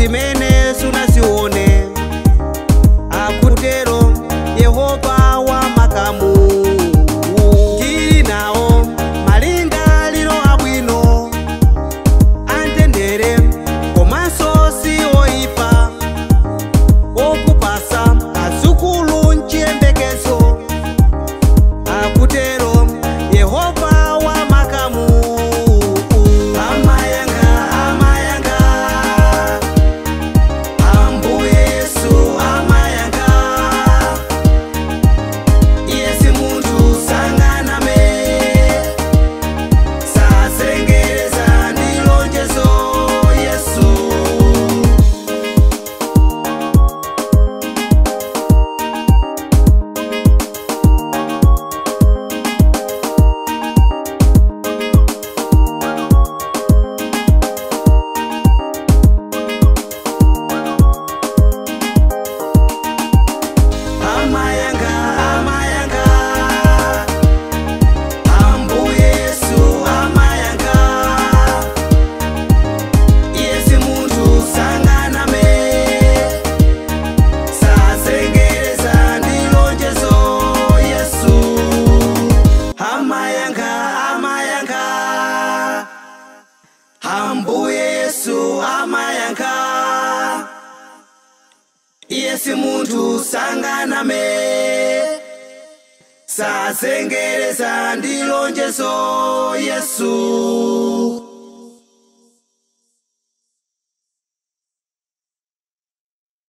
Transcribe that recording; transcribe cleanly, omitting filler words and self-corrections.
zimene sunazione. Akutero Yehova wa makamu. Tili nawo malingaliro abwino, antendere komanso si oyipa, okupasa azukulu nchiyembekezo. Akutero Yehova wa makamu. Amayanga, amayanga, Ambuye Yesu amayanga. Iye si munthu sanganame, sazengereza ndi lonjezo Yesu. Amayanga, amayanga, Ambuye Yesu amayanga. Iye si munthu sanganame, sazengereza ndi lonjezo Yesu. Amayanga, amayanga, Ambuye Yesu amayanga. Iye si munthu sanganame, sazengereza ndi lonjezo Yesu.